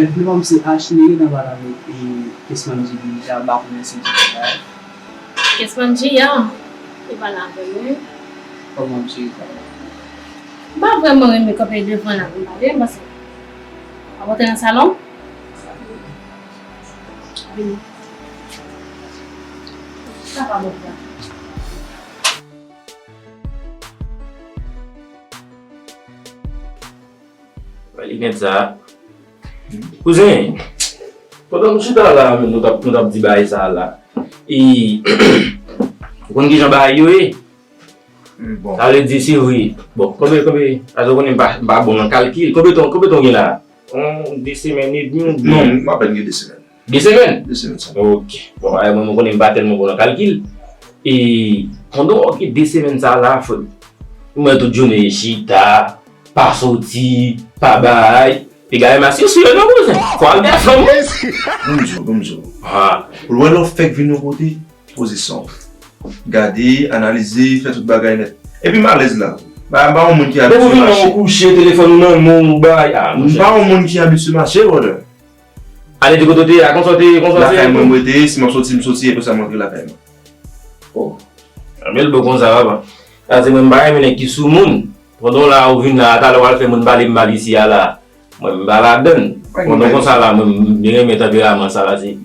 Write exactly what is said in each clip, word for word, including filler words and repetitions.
Li menm se Ashley nan pale avèk e Kesmanji deja, m pa konnen si li la. Kesmanji, ya. Li pa la avè nou. Kòman misye ye? M pa vrèman renmen kanpe devan la pou m pale, m panse. A pote nan salon? Vini. Sa pa bon pou la. Wè, li gen sa. Kouzen, pandan nou chita la, nou t ap, nou t ap di bagay sa la. E, ou konn kijan bagay yo ye? Bon. Sa vle di, se vre. Bon, konbe, konbe, paske ou konnen m pa, m pa bon nan kalkil. Konbe tan, konbe tan w gen la? On, de semèn edmi oubyen? Non, m apèn gen de semèn. De semèn? De semèn sèlman. Ok. Bon, ay, mwen, mwen konnen m pa tèlman bon nan kalkil. E pandan w gen de semèn sa la, frè m, mwen tout jounen chita, pa soti, pa bay. Piga e masi sou yo non, kouzen. Fò al dèyè fanm, wi. Ban m di w, ban m di w. Ha. Pou l wè lè w fèk vin yon kote, poze san w. Gade, analize, fè tout bagay nèt. Epi m alèz la. M pa, m pa yon moun ki abitye mache. Depi w vin nan, ou kouche, telefòn ou nan men w, ou bay. Ah, monchè. M pa yon moun ki abitye mache, brother. Ale di kote w te ye a, konsa w te, konsa w te. Lakay mwen m rete, si m ap soti, m soti, epi sa m rantre lakay mwen. Oh. Anben l bon konsa, papa. Sa se mwen m pa renmen nèg ki sou moun. Pandan w la, ou vin la, talè w al fè moun pale m mal isi a la. Mwen m pa ladann. Pandan konsa la, mwen m byen renmen tanperaman sa la, se.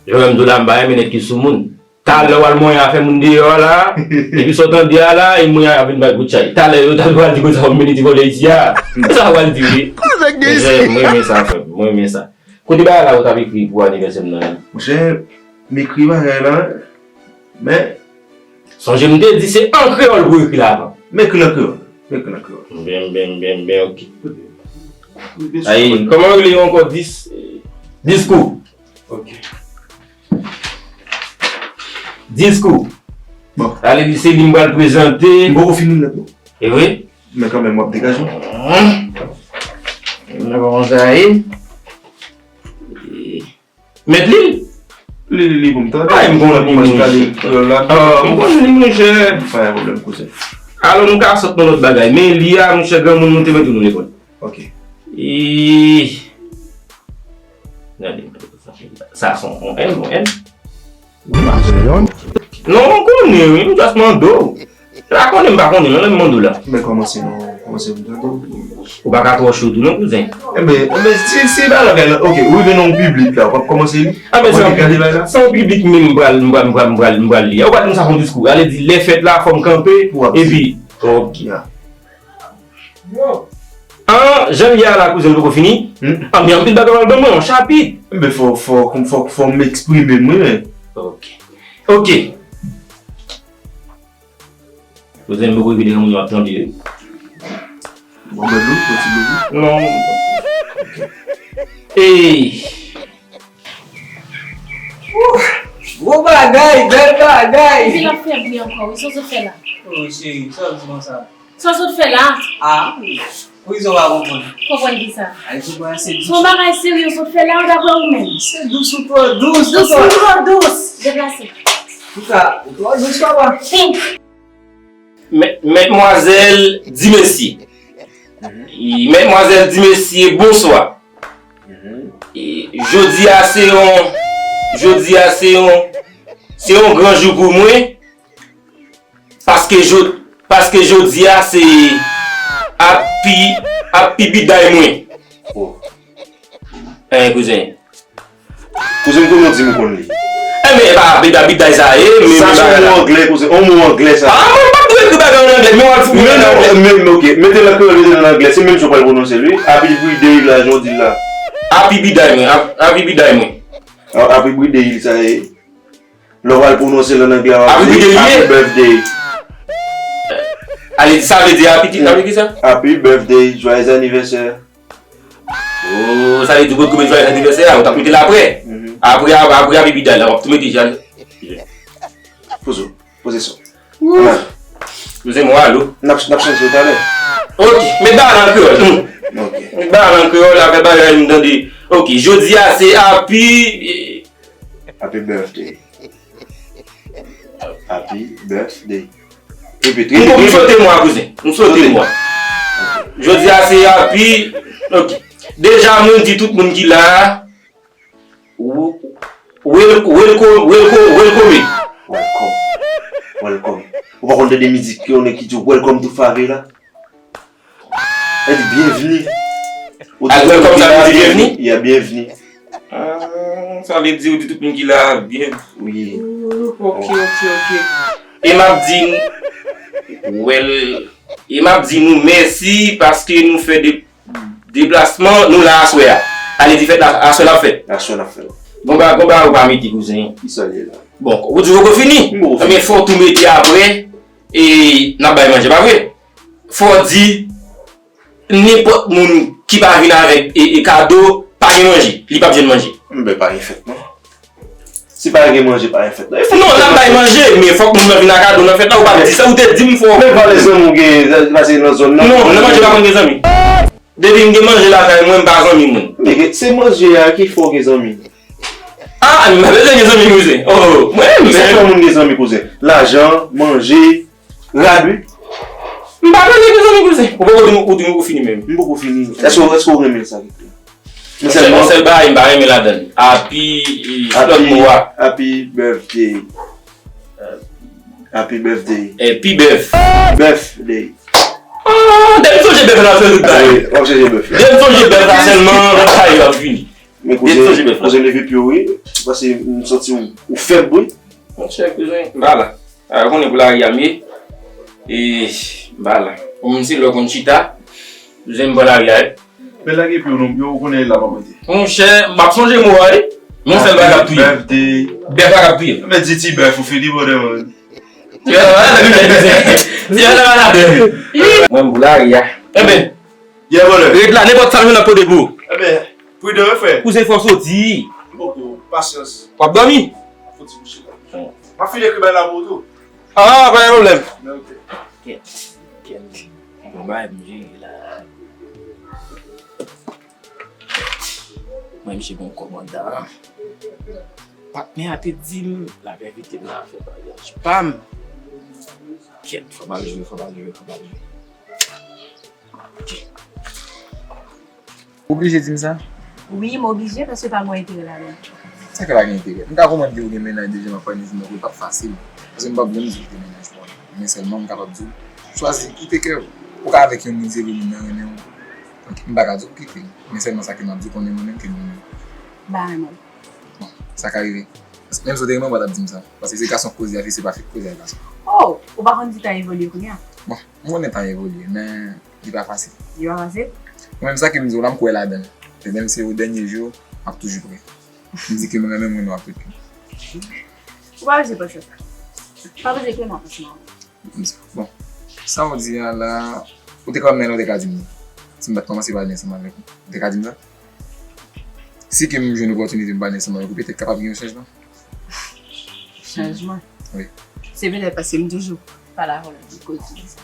Jan m di w la, m pa renmen nèg ki sou moun. Talè w al manyen afè moun deyò a la, epi sa w tande a la, e manyen a vin bay kout chay. Talè yo, talè w al di konsa w vin ti vòlè isi a. Sa w al di wi. Mwen renmen sa, frè m, mwen renmen sa. Kote bagay la ou t ap ekri pou anivèsè m nan? Monchè, m ekri bagay la, men. Sonje m te di se an kreyòl pou ekri la avan. M ekri l an kreyòl. M ekri l an kreyòl. Byen, byen, byen, byen, ok. Ay, kòman yo rele yo ankò? Dis, diskou. Ok. Diskou. Bon. Ale li se li m pral prezante. M poko fini l nèt non. E vre? Men kanmenm w ap degaje w. Nan kòman sa ye? Mèt li? Li, li, li pou m tande. Ay, m konnen li, monchè. Ah, m konnen li, monchè. Pa gen pwoblèm, kouzen. Alò, nou ka sot nan lòt bagay. Men li a, monchè, granmoun, nou te mete nou lekòl. Ok. E, gade, sa se yon N, yon N. Non, m konnen, wi, m just mande w. Ou pa konnen, m pa konnen, non, lè m mande w la. Men kòmanse non, kòmanse pou m tande w. Ou pa ka twò cho tou non, kouzen. Enben, enben, si, si bagay la, ok, ou rive nan yon piblik la, ou p ap kòmanse li? Anben, se yon piblik, se yon piblik menm m pral, m pral, m pral, m pral, m pral li. Ou pa di m sa fè yon diskou. Ale di, lè fèt la, fò m kanpe, epi, ok. An, jan l ye a la, kouzen, l poko fini. An, gen anpil bagay w al ban mwen, yon chapit. Enben, fò, fò, fò, fò m eksprime m, wi, men. Ok. Ok. Kouzen, m poko rive devan moun yo ap tande yo. Bon, bwè dlo, fò ti dlo. Non. Ey. Gwo bagay, bèl bagay. Epi l ap fè bri ankò, wi, sa w sot fè la? Oh, cheri, sa w di konsa? Sa w sot fè la? Ah, wi. Wi, sa w pa konprann. Konprann ki sa? Ay, se pa se dous. Se yon bagay serye w sot fè la, daprè ou menm? Se dous ou twò dous, dous ou twò dous. Deplase. Ou ka, ou twò dous, papa. Pink. Mè-, mèdmwazèl, di mesye. E, mèdmwazèl, di mesye, bonswa. E, jodi a se yon, jodi a se yon, se yon gran jou pou mwen. Paske jo-, paske jodi a se api, api biday mwen. Oh. Hein, kouzen. Kouzen, m konnen w di m ou konn li. Enben, e pa bida, biday sa ye, men sa se yon mo anglè, kouzen. Yon mo anglè sa. Ah, mwen pa dwe ekri bagay an anglè, men w ap di bagay an anglè. Men, men, ok, mete l an kreyòl, mete l an anglè, se menm jan w pral pwononse l, wi. Happy birthday la, jan w di l la. Happy biday mwen, hap-, happy biday mwen. Ah, happy birthday sa ye. Lè w pral pwononse l an anglè, w ap di happy birthday. Ale, sa vle di happy, sa vle di sa? Happy birthday, joyeux anniversaire. Oh, sa vle di w konn koumen joyeux anniversaire a, ou t ap mete l aprè. Aprè, aprè, aprè, happy birthday la, w ap tou mete jan. Poze w, poze son. Kouzen mwen, alo. N ap, n ap chanje talè. Ok, met bagay la an kreyòl. Ok. Met bagay la an kreyòl, avè bagay m tande. Ok, jodi a se happy. Happy birthday. Happy birthday. Repete, repete. M sote mwa, kouzen. M sote mwa. Jodi a se happy. Ok. Deja, mwen di tout moun ki la a, w- wel- welcome, welcome, welcome. Welcome. Welcome. Ou pa konn tande mizik yo, nèg ki di welcome to favela? Sa vle di byenvni. Ou di welcome, sa vle di byenvni? Yeah, byenvni. Ah, sa vle di ou di tout moun ki la a byen. Wi. Ok, ok, ok. E m ap di, well, e m ap di nou mèsi paske nou fè de deplasman, nou la aswè a. Ale di fèt la, aswè n ap fèt. Aswè n ap fèt. Gon ba, gon ba ou pa mete kouzen. Ki sa l ye la? Bon, ou di ou poko fini? M poko fini. Ebyen, fò w tou mete apre, e n ap bay manje, pa vre? Fò w di, nenpòt moun ki pa vin avèk e, e kado, pa gen manje. Li p ap jwenn manje. Men pa gen fèt, non. Si pa gen manje, pa gen fèt, non. E fèt. Non, n ap bay manje, men fòk moun nan vin ak kado nan fèt la, ou pa di sa, ou te di m fò. Men pa lè zanmi w gen, pase nan zòn nan. Non, nan manje pa konn gen zanmi. Depi m gen manje lakay mwen, m pa zanmi moun. Men se manje a ki fè w gen zanmi. Ah, m pa bezwen gen zanmi, kouzen. Oh, mwen menm. Sa fè moun gen zanmi, kouzen? Lajan, manje, rad, wi. M pa bezwen gen zanmi, kouzen. Ou poko di m, ou di m ou fini menm. M poko fini. Èske, èske w renmen sa ki fè? Men sèlman, yon sèl bagay m pa renmen ladan l. Happy, e, lòt mo a. Happy birthday. Happy birthday. Happy birth. Birthday. Ah, depi m sonje bèf la, m fè tout bagay. Wi, w ap chèche bèf la. Depi m sonje bèf la sèlman, lòt bagay yo ap vini. Men depi m sonje bèf la. Kouzen, kouzen leve pye w, wi. Paske m santi w, ou fèb, wi. Monchè, kouzen, m pa la. A, ou konnen pou lari a m ye. E, m pa la. Ou menm se lè w konn chita, kouzen, m pran lari a, wi. Men lage pye w non, yo, ou konnen la m ap rete. Monchè, m ap sonje mo a, wi. Yon sèl bagay k ap touye m. Bèf de. Bèf la k ap touye m. Men di ti bèf ou fini bonè, man. Ti bèf la, ti bèf la, ti bèf la. Mwen, m pou lari a. Enben. Ret la, nenpòt sa m jwenn ap pote pou ou. Enben, pridan wi, frè. Kouzen, fò w soti. Poko, pasyans. W ap dòmi? Fò ti kouche la. M ap fini ekri bay la pou ou tou. Ah, pa gen pwoblèm. Men, ok. Kèt, kèt. Bon, bagay m jere la. Mwen, misye gon kòmandan. Patnè a te di m l ap envite m nan afè maryaj pa m. Kèt, fò m al jwe, fò m al jwe, fò m al jwe. Ok. Ou oblije di m sa? Wi, m oblije, paske pa gen enterè ladan l. Sa k pa gen enterè? M ka konprann ke ou gen mennaj deja, m ap pale di m tankou l p ap fasil. Paske m p ap janm di w kite mennaj pa w. Men sèlman m kapab di w, chwazi, kite kè w. Ou ka avèk yon moun, se vre moun nan renmen w. Ok, m pa ka di w kite l. Men sèlman sa ke m ap di w, konnen mwen menm ke m renmen w. M pa renmen l. Bon, sa ka rive. Menm si w te renmen m, ou pa t ap di m sa. Paske se gason k koze a fi, se pa fi k koze a gason. Oh, ou pa konn di tan evolye kounye a? Bon, m konnen tan evolye, men li pa fasil. Li pa fasil? Mwen menm sa ke m di w la, m kwè ladan l. E menm si se yo dènye jou, m ap toujou prè. M di ke m renmen moun nan ak tout kè m. Ou pa bezwen panse sa. Pa bezwen ke m ap panse nan. M di, bon, sa w di a la, ou te ka, men ou te ka di m li. Si m pa t kòmanse pale ansanm avèk ou, ou te ka di m sa? Si ke m jwenn opòtinite m pale ansanm avèk ou, petèt kapab gen yon chanjman. Chanjman? Wi. Se petèt paske m toujou pale avè w, koz di sa.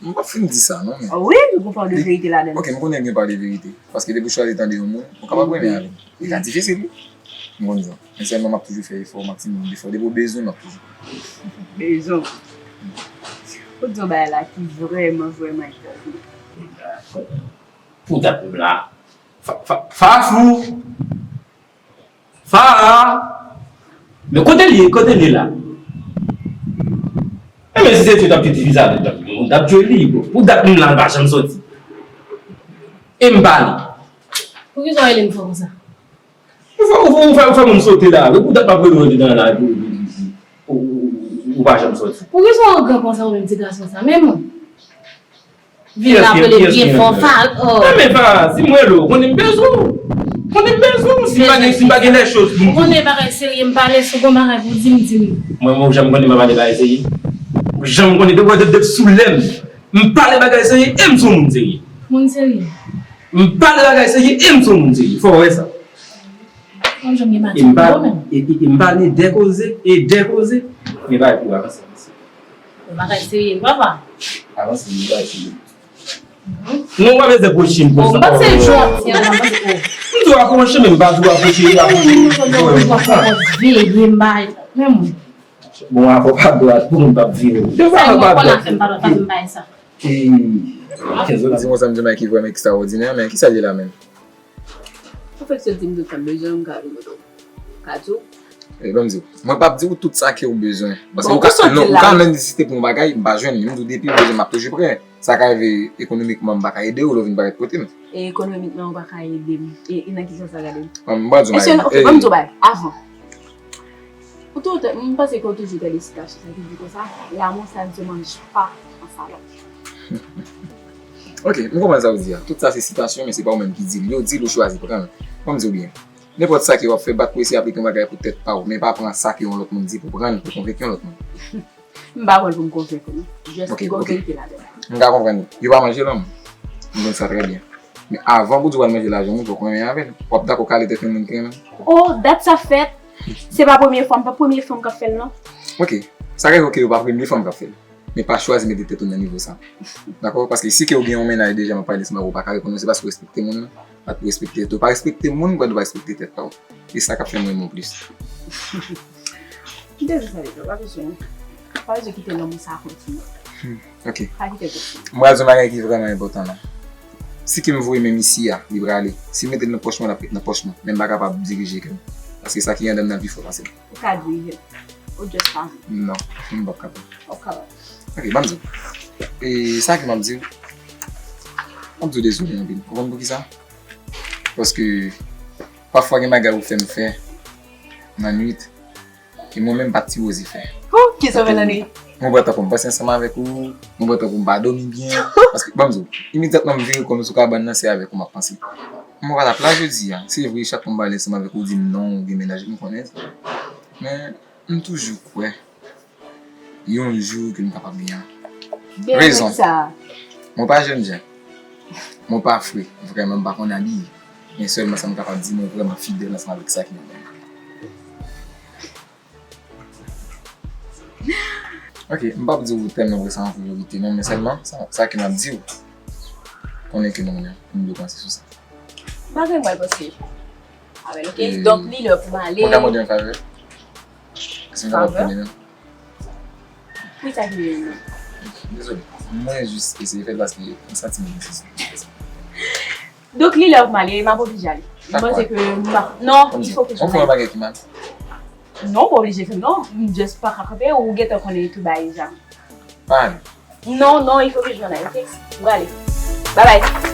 M p ap fin di sa, non, men. Oh wi, ou gon pa de verite ladan l. Ok, m konnen gen pa de verite. Paske depi w chwazi tande yon moun, ou kapab renmen avè l. Li ka difisil, wi. M konn sa. Men sèlman m ap toujou fè efò, maksimòm efò. Depi w bezwen m, m ap toujou. Bezwen. Ou di yon bagay la ki vrèman, vrèman enpòtan. Pou dat m la. Fa, fa, Fafou! Fa! Men kote l ye? Kote l ye la? Enben, si se Dye t ap fè divize avè l, moun t ap dwe li. Pou dat m la, l pa janm soti. E m pa li. Poukisa w rele m fò konsa? Ou fè, ou fè, ou fè, ou fè moun sote la. Ou dat m ap rele w andedan la, epi ou, ou, ou, ou, ou pa janm soti. Poukisa w gran konsa ou menm ti gason sa? Men mwen. Vin la rele byen fò, Fa, oh. Nan men Fa, si m rele w, konnen m bezwen w. Konnen m bezwen w, si m pa gen, si m pa gen lè choz pou m. Ou konnen bagay serye, m pale, si w gon bagay pou w di m, di m. Mwen, mwen, ou janm konnen m ap pale bagay serye? Ou janm konnen, depi, depi, depi sou lè m, m pale bagay serye e m se yon moun serye. Moun serye. M pale bagay serye e m se yon moun serye. Fò w wè sa. Mwen, janm gen matik pou ou menm. E, e, e m pale de koze, e de koze. Men bagay pou avanse, avanse. Bagay serye, papa. Avanse, bagay serye. Non, ou pa bezwen pwoche m konsa. Bon, m panse jodi a, m panse, oh. M di w apwoche, men m pa di w apwoche, apwoche. Veye m bay. Men mwen. Bon, avò pa dwat, pou moun p ap vire. Sa yon bon afè m pa dwat, pa fè m bay sa. E, Kenzo di yon zanmi Jamayik ki vrèman ekstraòdinè, men ki sa l ye la menm? Ou fèk soti m tout sa m bezwen, m ka vin kote w. Ka di w. E, ban m di w, mwen p ap di w tout sa ke w bezwen. Paske ou ka, non, ou ka menm nesesite pou yon bagay, m pa jwenn li. M di w depi w bezwen, m ap toujou prè. Sa ka rive ekonomikman, m pa ka ede w, lè w vin parèt kote m. E ekonomikman, ou pa ka ede m. E, e nan ki sans sa ka ede m? M pa di w m pa ede. Ok, ban m di w bagay. Avan. Ou tou, m panse ke w toujou tande sitasyon sa ki di konsa, l'amour, ça ne se mange pas en salon. Ok, m konprann sa w di a. Tout sa se sitasyon, men se pa ou menm ki di l. Yo di l, ou chwazi pran l. Ban m di w byen. Nenpòt sa ke w ap fè, bat pou eseye aplike yon bagay pou tèt pa w, men pa pran sa ke yon lòt moun di pou pran l, pou konvenk yon lòt moun. M pa pran l pou m konvenk ou, non. Just gen yon verite ladan l. M ka konprann. Yo pa manje lòm. M konn sa trè byen. Men avan pou di w al manje lajan moun, fòk ou renmen avè l. W ap dakò kale tèt yon moun ki renmen l? Oh, dat sa fèt. Se pa premye fwa, m pa premye fanm k ap fè l, non. Ok. Sa ka rive ke yo pa premye fanm k ap fè l. Men pa chwazi mete tèt ou nan nivo sa. Dakò? Paske si ke ou gen yon mennaj deja, m ap pale ansanm avè w, ou pa ka reponn mwen, se paske ou respekte moun nan. Pa t respekte tèt ou. Pa respekte moun, Gwadloup pa respekte tèt pa w. E sa k ap fè m renmen w plis. M te di sa deja, pa bezwen. Pa bezwen kite lanmou sa kontinye. Hmm, ok. Pa kite l kontinye. M pral di yon bagay ki vrèman enpòtan la. Si ke m voye menm isi a, li prale. Si m mete l nan pòch mwen, l ap ret nan pòch mwen. Men m pa kapab dirije kè m. Paske sa ki anndan m nan pi fò pase m. Ou ka dirije l. Ou just pa vle. Non, m p ap kapab. W ap kapab. Ok, ban m di w. E sa ke m ap di w, m ap di w dezole anpil. Ou konn poukisa? Paske pafwa gen bagay ou fè m fè nan nuit, ke mwen menm m pa t sipoze fè. Oh, kisa w fè nan nuit? Mwen wè tankou m panse ansanm avèk ou, mwen wè tankou m pa dòmi byen. Paske, ban m di w, imedyatman m vire kò m sou kabann nan, se avèk ou m ap panse. Mwen pa t ap la jodi a. Se vre, chak fwa m pale ansanm avèk ou, ou di m non, ou gen mennaj, m konnen sa. Men, m toujou kwè yon jou ke m kapab gen rezon. Mwen pa jènjan. Mwen pa fre. Vrèman, m pa konn abiye. Men sèlman sa m kapab di, mwen vrèman fidèl ansanm avèk sa ki nan men mwen. Ok, m p ap di w tèlman vre sa an priyorite, non, men sèlman sa, sa ke m ap di w, konnen ke nou menm, nou dwe panse sou sa. M pa gen mwen panse avè l, ok? Donk, li lè pou m ale. Mwen ka mande yon favè? Si m kapab konnen menm. Poukisa ki vle menm? Dezole. Mwen jis eseye fè l paske m santi m nesesite. Donk, li lè pou m ale, m ap oblije ale. M panse ke m pa, non, il faut que je m'aille. On fè yon bagay ki mal. Non, ou pa oblije fè l, non. M just pa ka kanpe, ou gentan konnen tout bagay deja. Pa ale. Non, non, il faut que je m'en aille, ok? M prale. Bye bye.